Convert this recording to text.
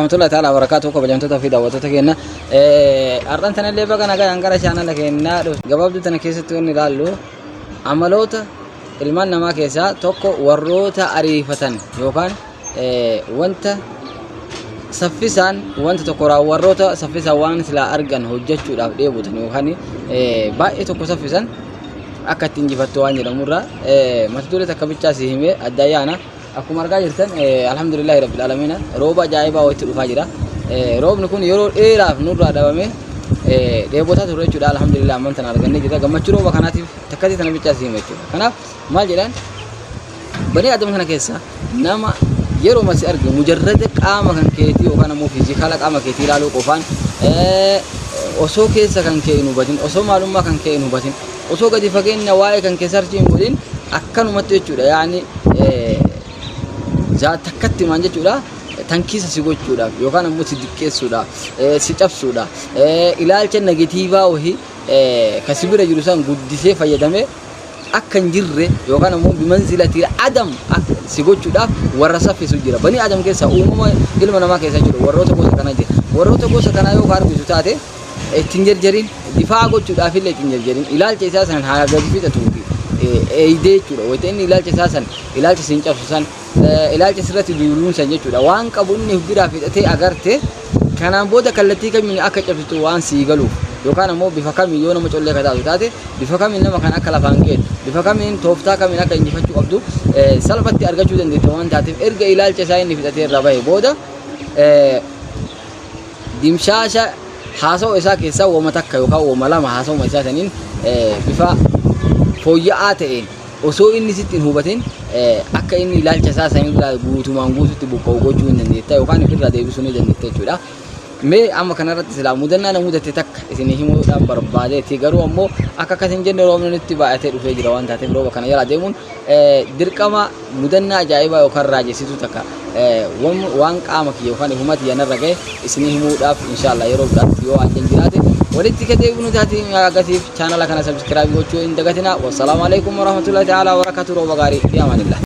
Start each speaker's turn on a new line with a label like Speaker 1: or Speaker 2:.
Speaker 1: Warahmatullahi ta'ala wabarakaatuh. Kabajamtoota fi daawwattoota keenya, har'aan tanallee baga nagaan gara chaanala keenyaa dhufte. Gabaabduu tana keessatti wanni ilaallu amaloota ilmaan namaa keessaa tokko, warroota ariifatan yookaan wanta saffisaan wanta tokko warroota saffisaan waan silaa argan hojjechuudhaaf dheebotan yookaan baay'ee tokko saffisan akka itti injifattu waan jedhamurraa mata duree takka bichaa si himee adda yaana. Akkuma argaa jirtan, alhamdulillahi rabbil aalamiina, rooba ajaa'ibaa wayitti dhufaa jira. Roobni kun yeroo dheeraaf nurraa dhabame, dheebotaa turre jechuudha. Alhamdulillah, amman tana argannee jirra. Gammachuu rooba kanaatiif takkatti tana bichaa si hima jechuudha. Kanaaf maal jedhan, banii Adam kana keessa nama yeroo si arge mujarrada qaama kan keetii yookaan ammoo fiizikaala qaama keetii ilaaluu qofaan, osoo keessa kan kee hin hubatin, osoo maalummaa kan kee hin hubatin, osoo gadi fageenya waa'ee kan kee search hin godhin, akkanumatti jechuudha, yaani takkatti maan jechuudha, tankiisa si gochuudhaaf yookaan ammoo si diqqeessuudhaaf, si cabsuudhaaf, ilaalcha negative wahii ka si bira jiru san guddisee fayyadamee akka hin jirre yookaan ammoo bimanzilati adam si gochuudhaaf warra saffisu jira. Banii Adam keessa, uumama ilma namaa keessa jiru, warroota gosa kanaa jira. Warroota gosa kanaa yoo ka argitu taate, ittiin jarjarin, difaa gochuudhaaf illee ittiin jarjarin. Ilaalcha isaa san haa gadi fixatuuti eeydee jechuudha. Wayita inni ilaalcha isaa san, ilaalcha siin cabsu san, ilaalcha sirratti duuluun san jechuudha, waan qabu inni biraa fixatee agarte, kanaan booda kallattii kamiin akka cabsitu waan sii galuuf, yookaan ammoo bifa kamiin yoo nama collee ka taatu taate, bifa kamiin nama kan akka lafaan geettu, bifa kamiin, tooftaa kamiin akka injifachuu qabdu salphatti argachuu dandeetta waan taateef, erga ilaalcha isaa inni fixatee irraa bahe booda, dimshaasha haasawaa isaa keessaa wama takka yookaan wama lama haasawuma isaa saniin bifa fooyya'aa ta'een, osoo inni sitti hin hubatin, akka inni ilaalcha isaa sanirraa guutumaan guututti buqqa'u gochuu hin dandeetta yookaan ofirraa deebisuu ni dandeetta jechuudha. Mee amma kanarratti silaa mudannaa na mudate takka isin himuudhaan barbaadeetti, garuu ammoo akka akkas hin jenne, roobni nutti baay'atee dhufee jira waan taateef, rooba kana jala deemuun dirqama. Mudannaa ajaa'ibaa yookaan raajessituu takka waan qaama kiyya yookaan ifuma tiyya narra gahe isinii himuudhaaf, inshallah, yeroo biraatti yoo ajjan jiraate walitti ka deebinu taati. Agasiif chaanala kana subscribe gochuu hin dagatinaa. Wassalaamu alaikum warahmatullahi ta'ala wabarakatuh. Rooba gaarii, fi amaanillah.